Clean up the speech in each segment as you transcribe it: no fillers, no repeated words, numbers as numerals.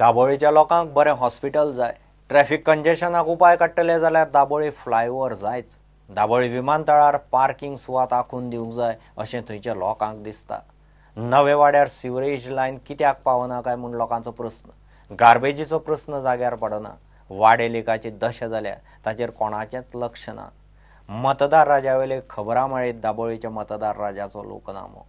दाबोळीच्या लोकांक बरें हॉस्पिटल जाय. ट्रॅफिक कंजेशनाक उपाय काडटले जाल्यार दाबोळी फ्लायओव्हर जायच. दाबोळी विमानतळार पार्किंग सुवात आखून दिवंक जाय अशें थंयच्या लोकांक दिसता. नवे वाड्यार सिवरेज लायन कित्याक पावना काय म्हूण लोकांचो प्रस्न. गार्बेजीचो प्रस्न जाग्यार पडना. वाडे लेकाची दशा जाल्या ताचेर कोणाचेंच लक्ष ना. मतदार राजावेले खबरां मेळयत दाबोळीच्या मतदार राजाचो लोकनामो.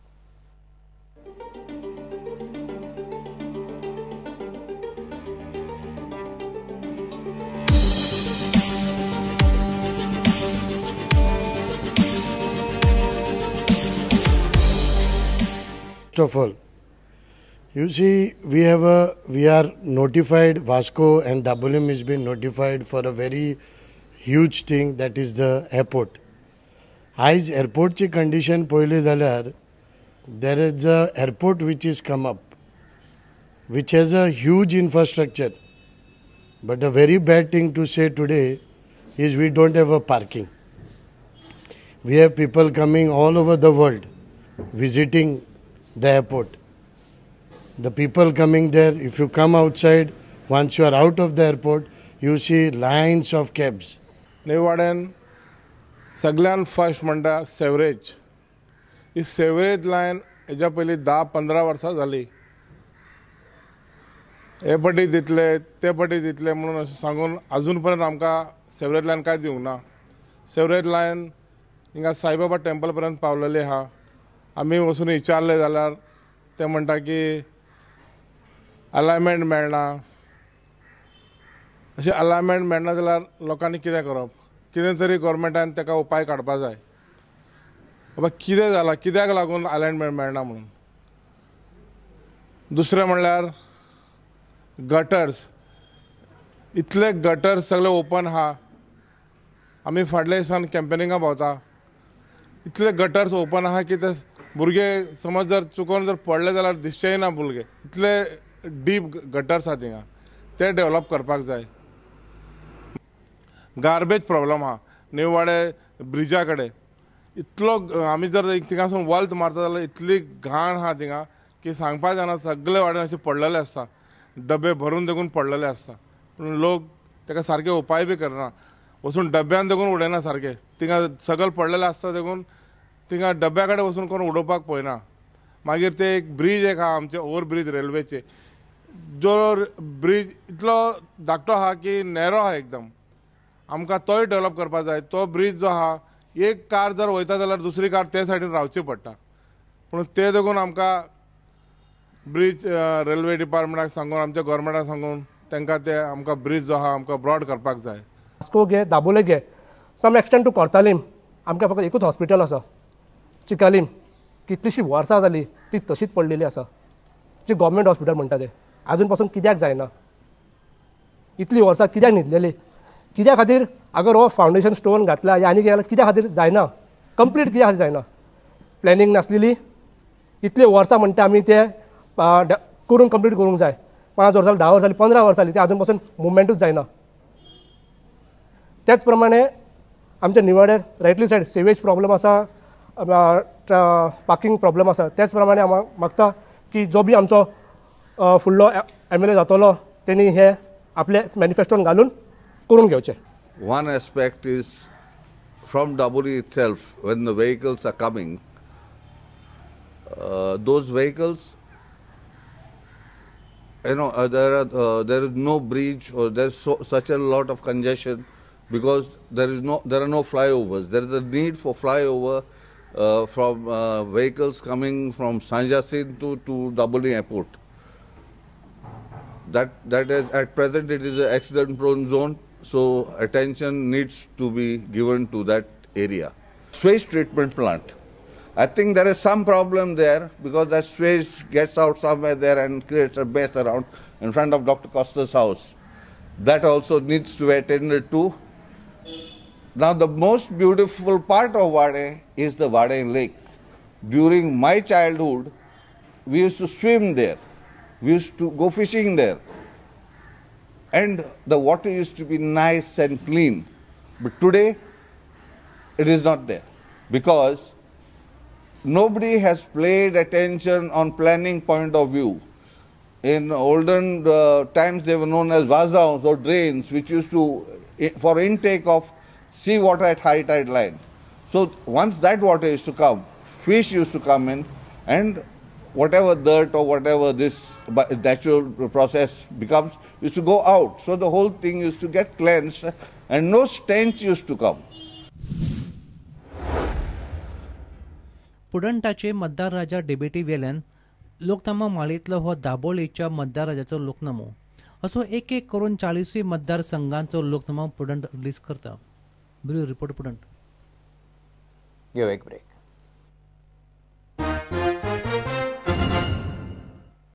First of all, you see, we are notified, Vasco and Dabolim has been notified for a very huge thing, that is the airport. Aaj airport chi condition poyli jalyar, there is a airport which is come up, which has a huge infrastructure. But a very bad thing to say today is we don't have a parking. We have people coming all over the world visiting the airport. The people coming there, if you come outside, once you are out of the airport, you see lines of cabs. नेवाड्यान सगळ्यान first म्हणटा sewerage. ही sewerage line हेज्या पयलीं 10-15 वर्सां जाली. हे पटी दितले ते पटी दितले म्हणून अशें सांगून अजून पर्यंत आमकां सेवरेज लायन कांय दिवंक ना. सेवरेज लायन हिंगा साईबाबा टेम्पल पर्यंत पावलेली आहा. आमी वचून विचारले जाल्यार ते म्हणटा की अलायनमेंट मेळना. अशें अलायनमेंट मेळना जाल्यार लोकांनी कितें करप? कितें तरी गोवोरमेंटान ताका उपाय काडपा जाय. बाबा कितें जालां, कित्याक लागून अलायनमेंट मेळना म्हणून. दुसरें म्हणल्यार गटर्स. इतले गटर्स सगळे ओपन आहा. आमी फाटल्या दिसान कॅम्पेनिंगा भोंवता. इतले गटर्स ओपन आहा की ते भुरगे समज जर चुकोन जर पडले जाल्यार दिसचेय ना भुरगे. इतले डीप गटर्स आहा थिंगा. ते डेवलप करपाक जाय. गार्बेज प्रॉब्लम आहा न्यूवाडे ब्रिजा कडेन. इतलो आमी जर थिंगासून वल्त मारता जाल्यार इतली घाण आहा थिंगा की सांगपाक जायना. सगळे वाड्यान अशे पडलेले आसता, डबे भरून देखून पडलेले आसता. पूण लोक ताका सारके उपाय बी करना. वचून डब्यान देखून उडयना सारके. थिंगा सगळे पडलेले आसता देखून थिंगा डब्या कडेन वचून कोण उडोवपाक पळयना. मागीर ते एक ब्रीज एक आहा आमचे ओवर ब्रीज रेल्वेचे, जो ब्रीज इतलो धाकटो आहा की नॅरो आहा एकदम. आमकां तोय डेवलप करपाक जाय. तो ब्रीज जो आहा, एक कार जर वयता जाल्यार दुसरी कार ते सायडीन रावची पडटा. पूण ते देखून आमकां ब्रीज रेल्वे डिपार्टमेंटाक सांगून, आमच्या गोवोरमेंटाक सांगून तांकां ते आमकां ब्रीज जो आहा आमकां ब्रॉड करपाक जाय. वास्को घे, दाबोळे घे, सम एक्सटेंट टू कोर्तालीम आमकां फक्त एकूच हॉस्पिटल आसा. चिकालीम कितलीशीं वर्सां जाली ती तशीच पडलेली आसा. जी गव्हर्मेंट हॉस्पिटल म्हणटा ते आजून पासून कित्याक जायना? इतलीं वर्सां कित्याक न्हिदलेली? कित्या खातीर अगर हो फावंडेशन स्टोन घातला या आनी कितें कित्या खातीर जायना? कंप्लीट कित्या खातीर जायना? प्लॅनिंग नासलेली. इतलीं वर्सां म्हणटा आमी ते करून कंप्लीट करूंक जाय. 5 वर्सां, 10 वर्सां, 15 वर्सां जाली ते आजून पासून मुवमेंटूच जायना. त्याच प्रमाणे आमच्या निवाड्यार रायटली सायड सेवेज प्रॉब्लम आसा, पार्किंग प्रॉब्लम आसा. त्याच प्रमाणे मागता की जो बी आमचो फुडलो MLA जातलो तेणी हे आपले मॅनिफेस्टोन घालून करून घेवचे. One aspect is from Dabolim itself, when the vehicles are coming, those vehicles, you know, there is no bridge, or there's such a lot of congestion because there are no flyovers. There is a need for flyover from vehicles coming from Sanjasin to Dabolim Airport. That is at present it is an accident prone zone, so attention needs to be given to that area. Sewage treatment plant. I think there is some problem there because that sewage gets out somewhere there and creates a mess around in front of Dr. Costa's house. That also needs to be attended to. Now the most beautiful part of Wade is the Wade Lake. During my childhood, we used to swim there. We used to go fishing there. And the water used to be nice and clean. But today, it is not there because nobody has paid attention on planning point of view. In olden times they were known as vazaos or drains, which used to, for intake of sea water at high tide line. So once that water used to come, fish used to come in, and whatever dirt or whatever this natural process becomes used to go out. So the whole thing used to get cleansed and no stench used to come. पुडंटाचे मतदार राजा डिबेटी वेल्यान लोकनामो माळेंतलो हो दाबोळेच्या मतदार राजाचो लोकनामो असो एक एक करून 40 मतदारसंघांचो लोकनामो पुडंट रिलीज करता. ब्युरो रिपोर्ट, पुडंट. घेऊ एक ब्रेक.